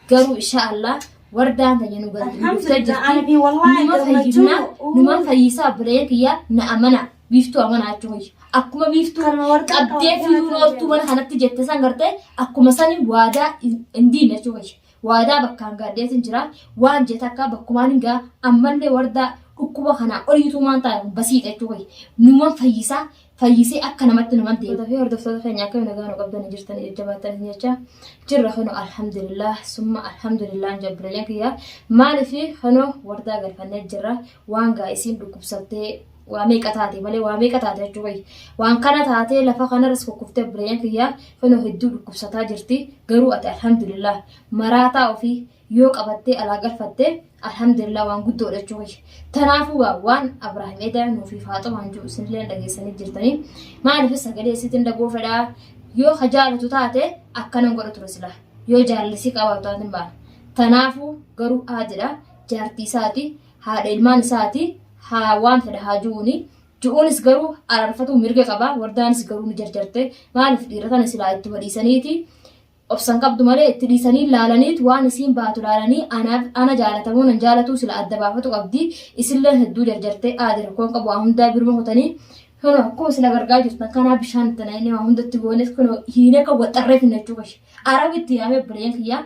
Garuu insha Allah wardaan tanya nu galti nu dhuftee Alhamdulillah, jirti. ana fi wallahi Numa gammachuu. fayyifna numa fayyisaa obboleeyyan kiyya na amana biiftuu amanaa jechuun kiyya. Akkuma biiftuu Kanuma warqaa qabdee qabatee fiduun mana ooltuu mana kanatti jette san gartee akkuma sani waadaa hin diine jechuun kiyya. Waadaa bakkaan gaadheetiin jira waan jette akka bakkumaan hin gaa ammallee wardaa dhukkuba kanaa oliituu maan taa'e basiidha jechuun kiyya. Numa fayyisaa fayyisee akka namatti numan deema. Hordofii hordoftoota keenya akkami nagaa nu qabdanii jirtanii jajjabaatanii jecha jirra kanu alhamdulillah summa alhamdulillah jabbilayyan kiyya maaliif kanu wardaa galfannee jirra waan gaa isiin dhukkubsattee waa meeqa taate malee waa meeqa taate jechuu kiyya waan kana taatee lafa kanarras kukkuftee obboleeyyan kiyya kanu hedduu dhukkubsataa jirti garuu ati alhamdulillah maraataa ofii yoo qabattee alaa galfatte alhamdulillah waan guddoodha jechuu kiyya. Tanaafuu gaa waan Abraahim Edaa nuu fi Faaxumaan jiru isinillee dhageessanii jirtanii maaliif sagalee isiitiin dhagoo fedhaa yoo ka jaalatu taate akkanan godha ture sila yoo jaalallisii qabaatu taate hin baana. Tanaafuu garuu aadidha jaartii isaati haadha ilmaan isaati haa waan fedha haa ji'uuni. Ji'uunis garuu araarfatuu mirga qaba wardaanis garuu ni jarjarte maaliif dhiira tana silaa itti wadhiisaniiti obsan qabdu malee itti dhiisanii laalaniit waan isiin baatu laalanii anaaf ana jaalatamoo nan jaalatuu sila adda baafatu qabdi isilleen hedduu jarjartee aadi rakkoon qabu waa hundaa biruma kutanii kunoo akkuma isin agargaa jirtan kanaa bishaan itti naqnee waa hundatti goones kunoo hiinee kan waxxarree finna jechuu kashi arabi itti yaamee obboleeyyan kiyyaa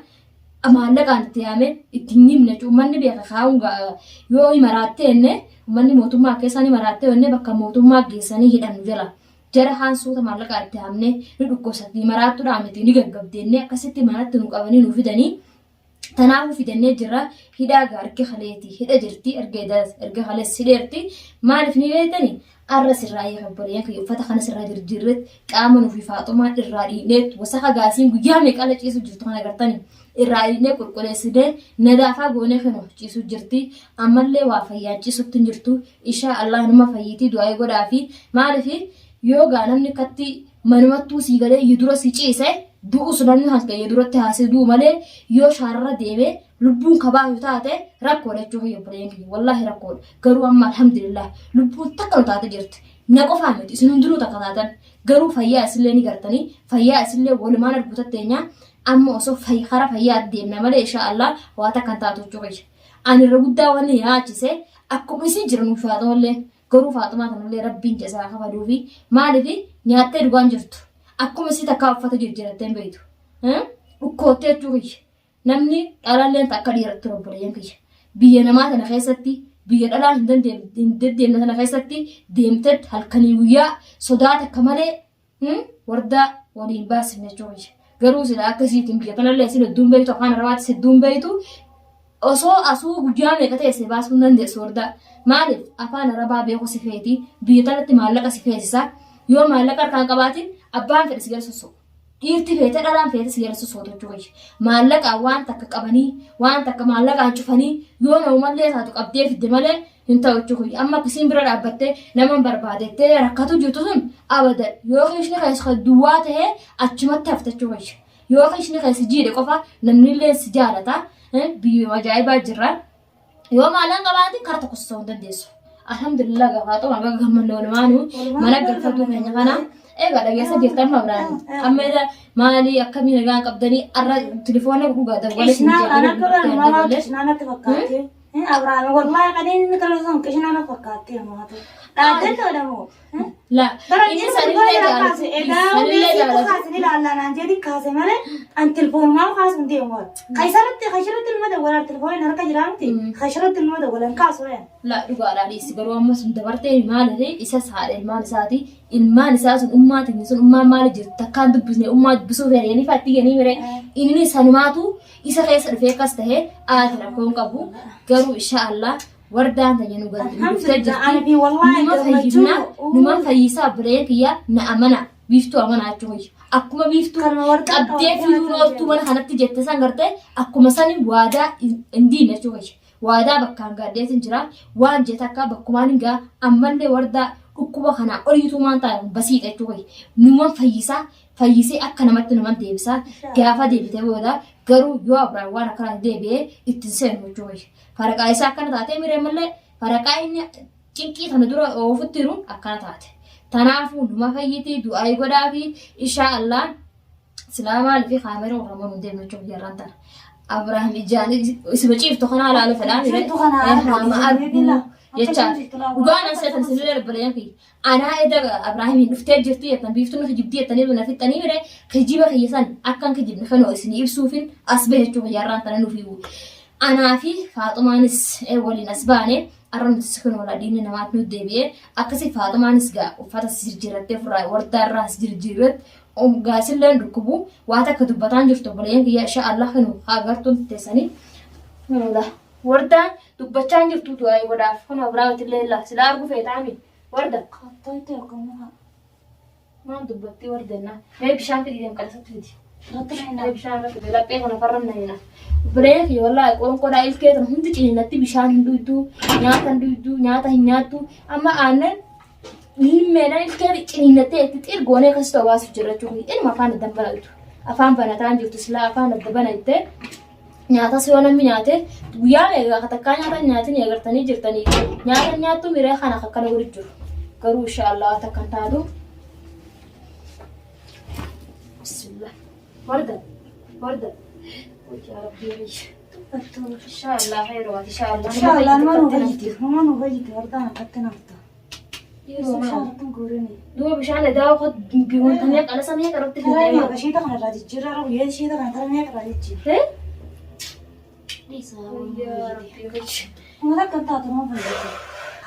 maallaqaan itti yaamee itti hin himne jechuudha uummanni beeka kaa'uun yoo maraattee jenne uummanni mootummaa keessaa ni maraattee jenne bakka mootummaa geessanii hidhannu jala Jara kaan suuta maallaqaa itti haamnee ni dhukkubsatti maraattuudhaa miti ni gaggabdeennee akkasitti manatti nu qabanii nu fidanii tanaafuu fidannee jirra hidhaa gaa erga kaleeti hidha jirti erga erga kalees hidheerti maaliif ni beektani arra sirraa hiika obboleeyyan kiyya uffata kana sirraa jirjiirreet qaama nuufi faaxumaa irraa dhiineet wasaka gaasiin guyyaa meeqala ciisu jirtu kana gartani irraa dhiinee qulquleessinee nadaafaa goonee kenu ciisu jirti ammallee waa fayyaan ciisutti hin jirtu Ishaa Allah numa fayyitii du'aayi godhaafi maalifi yoo gaa namni katti manumattuu sii galee iyo dura si ciise du'us namni halkan iyo duratti haasee du'u malee yoo shaararra deeme lubbuun kabaatu taate rakkoodha jechuu kiyya obboleeyyan kiyya wallaahi rakkoodha garuu amma alhamdulillah lubbuun takka nu taate jirti na qofaa miti isin hundinuu takka taatan garuu fayyaa isillee ni gartanii fayyaa isillee walumaan arguu tatteenya amma osoo kara fayyaa deemna malee ishaa Allah waa takka hin taatu jechuu kiyya ani irra guddaa wanni yaachise Akkuma isin jiran faaxumallee garuu faaxumaa kanallee rabbiin jazaa kafaluufi maaliif nyaattee dhugaan jirtu akkuma isii takkaa uffata jijjiirattee hin beektu dhukkoottee jechuu kiyya namni dhalalleen takka dhiiratti obboleeyyan kiyya biyya namaa tana keessatti biyya dhalaa hin deddeemne tana keessatti deemtetti halkanii guyyaa sodaa takka malee Wardaa waliin baasifne jechuu kiyya. Garuu sila akka isiitiin biyya tanallee isin hedduun beektu afaan arabaatis hedduun beektu osoo asuu guyyaa meeqa teesse baasuu hin dandeessu wardaa. Maaliif afaan arabaa beeku si feeti biyya tanatti maallaqa si feesisa yoo maallaqa harkaan qabaatin abbaan fedhe si jala sosso'u. Dhiirti feete dhalaan feete si jala sossootu jechuu kiyya. Maallaqaan waan takka qabanii waan takka maallaqaan cufanii yoo namumallee taatu qabdee fidde malee hin ta'u jechuu kiyya. Amma akkasiin bira dhaabbattee nama barbaadettee rakkatu jirtu sun abadan yoo kiishni keessa kan duwwaa ta'e achumatti hafta jechuu kiyya. Yoo kiishni keessa jiidhe qofa namni illee si jaalata. Biyyuma ajaa'ibaa jirra. Yoo maalaan qabaatin kara tokko sosso'uu hin dandeessu. Alhamdulillah gafaa xuma baga gammanne walumaanuu mana galfatuu keenya kana. Egaa dhageessa jirta amma biraan amma irra maalii akkamii nagaan qabdanii arra tilifoona dhugaa dawwalee sin Qishnaan ana akka jedhee mamaa dawwalee. qishnaan natti fakkaate. Abrahaam wallahi kan inni kana sun qishnaa na fakkaate maatu. Dhaabbee tola moo? La Bara inni inni sanillee sanillee jaalatu kaase egaa sanillee sitti jaalatu. kaase ni ilaalla naan jedhi kaase malee an tilfoonumaan kaasu hin deemu. Kaysarratti kaysarratti ilma dawwalaan tilfooniin harka jiraa miti kaysarratti ilma dawwalaan kaasu yaa. La dhugaadhaa dhiisi garuu amma sun dabartee maaliif isas haadha ilmaan isaati ilmaan isaa sun ummaatiin sun ummaan maali jirtu takkaan dubbisne ummaa dubbisuu fedhanii fatti ganii mire inni sanumaatu isa keessa dhufee akkas ta'e aati rakkoon qabu garuu insha Allah wardaan tanya nu galti nu dhuftee Alhamdulillah, jirti ana fi wallahi numa gammachuu. fayyifna numa fayyisaa obboleeyyan kiyya na amana biiftuu amanaa jechuu kiyya akkuma biiftuu Kanuma warqaa qabdee qabatee fiduun mana ooltuu mana kanatti jette san gartee akkuma sani waadaa hin diinne jechuu kiyya waadaa bakkaan gaadheetiin jira waan jette akka bakkumaan hin gaa ammallee wardaa dhukkuba kanaa oliituu maan taa'e basiidha jechuu kiyya numa fayyisaa fayyisee akka namatti naman deebisa gaafa deebite booda garuu yoo Abrahaam waan akkanaa deebi'ee ittiin seenu jechuu wayya. Faraqaa isaa akkana taatee miree malee faraqaa inni cinqii tana dura oofutti jiru akkana taate. Tanaafuu numa fayyiti du'aayi godhaa fi ishaa Allah silaa maaliif kaameera warra hin deemnu jechuuf jarraan tana. Abrahaam ijaan isuma ciiftu kanaa ilaalu fedhaa mire. Ciiftu kanaa Haama argu. arguu jecha dhugaan an seetan isinillee obboleeyyan kiyya. Anaa eda Abrahaamiin dhuftee jirti jettan biiftuun kijibdii jettanii na fixxanii mire kijiba kiyya san akkan kijibne kanoo isinii ibsuufin as bahe jechuu kiyya har'aan tana nuuf hiwu. Anaa fi Faaxumaanis waliin as baane har'a nuti kunoo diinni namaatti nu deebi'ee akkasi Faaxumaanis gaa uffata si jirjiirrattee ofirraa wardaa irraa si jirjiirratti gaasilleen dhukkubu waa takka dubbataan jirtu obboleeyyan kiyya insha Allah kanu haa gartuun teessanii. Wardaan dubbachaa hin jirtu du'aa godhaaf kun Abrahaamtillee illaa silaa argu feetaami warda. Qaxxooyte yookaan Maan dubbattii wardannaa mee bishaan fidii deem qalasatti fidi. Irratti na Mee bishaan irratti fidi laphee kana farra na hina. Obboleeyyan kiyya wallaahi qoonqoodhaa ilkee tana hundi ciniinatti bishaan hin dhuyduu nyaata hin dhuyduu nyaata hin nyaattu amma aannan Lilmeedhaan ilkee ciniinnattee itti xirgoonee akkas ta'u baasuuf jira jechuudha. Inuma afaan adda banatu. Afaan banataan jirtu silaa afaan adda banattee nyaatas yoo namni nyaate guyyaa meeqa takkaa nyaata nyaatin agartanii jirtanii nyaata nyaattu miree kana akkana godhu jiru. Garuu inshaallah takka hin taatu. Bismillah. Warda. Warda. Yaa Rabbii. Inshaallah khayrumaati inshaallah. Inshaallah nama nu fayyiti. Nama nu fayyiti wardaan akkatti nafta. Duuba bishaan edaa wanta meeqa alasa meeqa irratti Karaa isheeta kana irraa jijjiirraa irra guyyaa isheeta kana karaa meeqa irraa jijjiirra. Uummata akkam taatu nama fayyadu.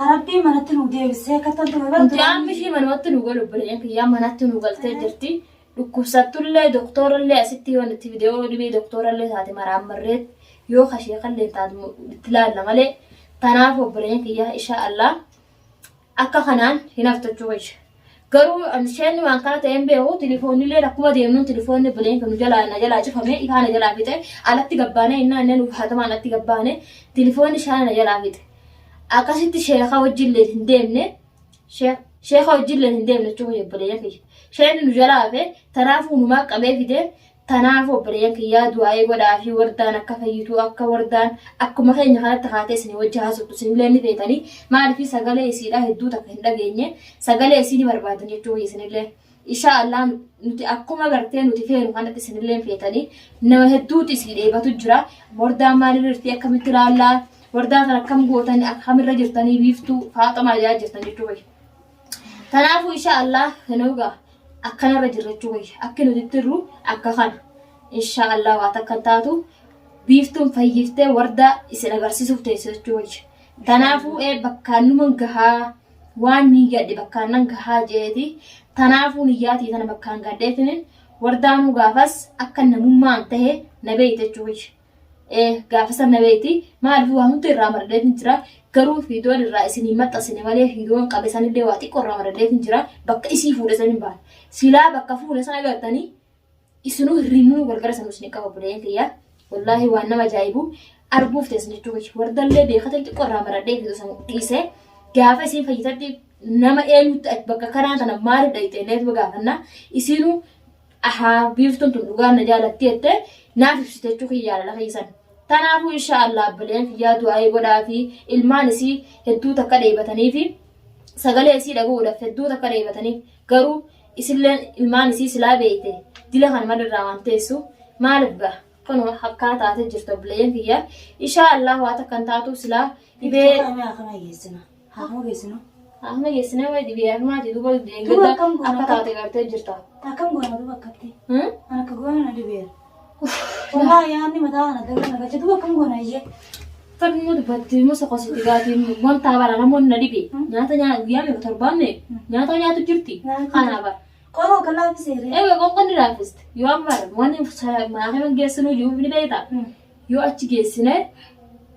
Harabbii manatti nu deebisee akka toltu Nuti amma ishii manumatti nu galu obboleeyyan kiyyaa manatti nu galtee jirti. Dhukkubsattullee doktorallee asitti yoo nuti viidiyoo dhibee doktorallee taate maraammarreet yoo kashee kallee taate itti laalla malee. Tanaaf obboleeyyan kiyyaa ishaa Allah Akka kanaan hin haftu jechuu kiyya. Garuu ani isheen waan kana ta'een beeku tilifoonnillee akkuma deemnuun tilifoonni bileen kan nu jalaa na jalaa cufame ifaa na jalaa fixe alatti gabbaane innaa inni nuuf haatamaan alatti gabbaane tilifoonni ishaan na jalaa fixe. Akkasitti sheeka wajjillee hin deemne sheeka wajjillee hin deemne jechuu kiyya obboleeyyan kiyya. Isheen nu jalaa hafe tanaafuu numaa qabee fide Tanaafu obboleeyyan kiyyaa du'aa'ii godhaafii wardaan akka fayyitu akka wardaan akkuma keenya kanatti kaatee isinii wajji haasoftu isinillee ni feetanii maaliifii sagalee isiidhaa hedduu takka hin dhageenye sagalee isii ni barbaadan jechuu kiyya isinillee ishaa Allah nuti akkuma gartee nuti feenu kanatti isinillee feetanii nama hedduutu isii dheebatu jira wardaan maalirra jirti akkamitti ilaallaa wardaa kan akkam gootan akkamirra jirtanii biiftuu faaxamaa jaa jirtan jechuu kiyya. Kanaafuu insha Allah kanoogaa akkanarra jirra jechuu kiyya. Akki nuti itti jirru akka kana. Insha Allah waa takka hin taatu biiftuun fayyiftee wardaa isin agarsiisuuf teessu jechuu kiyya. Kanaafuu ee bakkaan numan gahaa waan ni gadhe bakkaan nan gahaa jeeti. Kanaafuu niyyaatii tana bakkaan gadheetinin wardaanuu gaafas akka namummaan tahe na beeyte jechuu kiyya. Ee gaafa san na beekti maaliif waa hundi irraa maradheetin jira garuu viidiyoon irraa isin hin maxxansine malee viidiyoon qabe sanillee waa xiqqoo irraa maradheetin jira bakka isii fuudhe san hin baane silaa bakka fuudhe san agartanii isinuu hirriibnuu gargara sanuu isin qaba buleen kiyya wallaahi waan nama ajaa'ibu arguuf teessan jechuu kiyya wardallee beekatan xiqqoo irraa maradhee viidiyoo san dhiise gaafa isiin fayyitatti nama eenyutti bakka kanaa kana maaliif dhayxee neetuma gaafannaa isiinuu Ahaa biiftuun tun dhugaan na jaalatti jette naaf ibsite jechuu kiyya jaalala keessan. Tanaafuu insha Allah obboleeyyan kiyyaa du'aa'ii godhaa fi ilmaan isii hedduu takka dheebatanii fi sagalee isii dhaga'uudhaaf hedduu takka dheebatanii garuu isilleen ilmaan isii silaa beeyte dila kana malirraa waan teessu maaliif gaa kanuma akkaa taate jirtu obboleeyyan kiyya insha Allah waa takka hin taatu silaa dhibee Haakama geessina. Haakama geessina. Haakama geessina wayi dhibee haakamaati duuba Duuba deeggadda akkam goona akka taate gartee jirta. Akkam goona duuba akkatti. An akka goona na dhibeera. Wallaahi yaadni mataa kana daga na galche duuba akkam goona iyyee. Falmuu dubbatti musa kositi gaatii wanta bara namoonni na dhibe nyaata nyaata guyyaa meeqa torbaan meeqa nyaata nyaatu jirti kana bara. Qoroo akka laaffiseere. Egaa qoonqoon ni laaffiste yoo amma wanni maakima geessinuu jiru ni beekta. Yoo achi geessine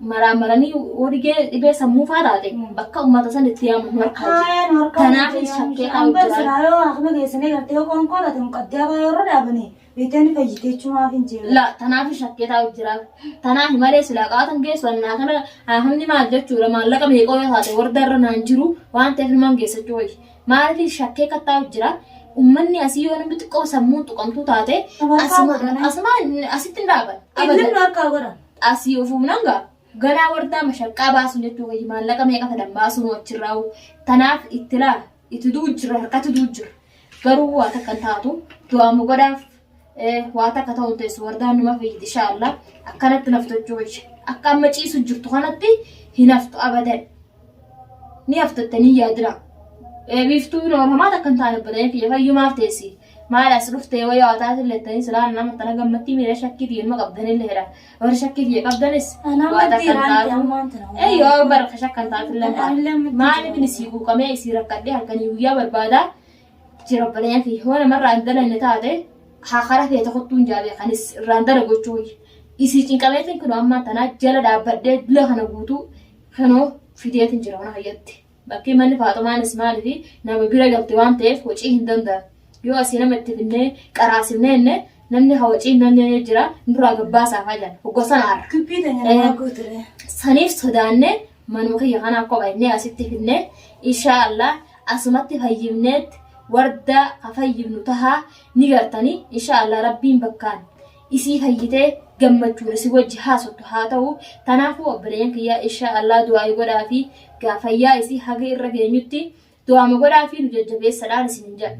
maraamaranii warri dhibee sammuu faa taate bakka uummata san itti yaamu nu harkaa jira. Haayaan harkaa Kanaaf shakkee An taa'u jira. silaa yoo haakima geessinee gartee yoo qoonqoo taate muqaddiyaa baay'ee irra dhaabanii beektee ni fayyite jechuumaaf hin jiru. La tanaaf shakkee taa'u jira. Tanaaf malee silaa qaatan geessu annaa kana haamni maal jechuudha maallaqa meeqoo yoo taate warda irra naan jiru waan ta'eef numaan geessachuu wayya. Maaliif shakkee kattaa'u jira. Uummanni asii yoo namni xiqqoo sammuun tuqamtuu taate Harkaa godhan. asuma asitti hin dhaaban. Inni nu harkaa godhan. Asii ofuuf nan gaa ganaa wardaa mashaqqaa baasuun jechuu wayya maallaqa meeqa fedhan baasuun achirraa'u. Tanaaf itti laala itti du'u jira harkatti du'u jira. Garuu waa takka hin taatu du'aamu godhaaf Waa takka ta'uu hin teessu wardaan numa fayyiti insha Allah. Akkanatti naftu jechuu kiyya. Akka amma ciisu jirtu kanatti hin haftu abadan. Ni haftattanii yaadina. Biiftuu normaal akka hin taane obboleeyyan kiyya fayyumaaf teessi. Maal as dhuftee wayii waa taate illettanii silaa nama tana gammattii miira shakkii tiyya numa qabdanillee jedha. Warri shakkii tiyya qabdanis waa takka hin taatu. Eeyyoo bara shakkan taatullee maaliif inni sii quuqamee isii rakkadhee halkanii guyyaa barbaadaa jira obboleeyyan kiyya. Yoo namarraa hin dalagne taate haa karaa feete kottuu hin jaabee kanis irraan dalagu jechuu kiyya. Isii cinqameetiin kunoo ammaan tanaa jala dhaabbadhee dila kana guutuu kunoo fideetiin jira mana kiyyatti. Bakki manni Faaxumaanis maaliif nama bira galte waan ta'eef hocii hin danda'an. Yoo asii nama itti finnee qaraasifnee jenne namni ha hocii hin dandeenye jira nurraa gabbaasaaf haa jedhan. Hogga sana aarra. Dubbii tanya namaa guuture. Saniif sodaannee manuma kiyya kanaa kopha jennee asitti finnee inshaa Allah asumatti fayyifneetti wardaa ka fayyifnu tahaa ni gartanii inshaa Allah rabbiin bakkaan isii fayyitee gammachuun isin wajji haasottu haa ta'u. Tanaafuu obboleeyyan kiyyaa inshaa Allah du'aayi godhaafii gaa fayyaa isii haga irra geenyutti du'aama godhaafii nu jajjabeessadhaan isinin jedha.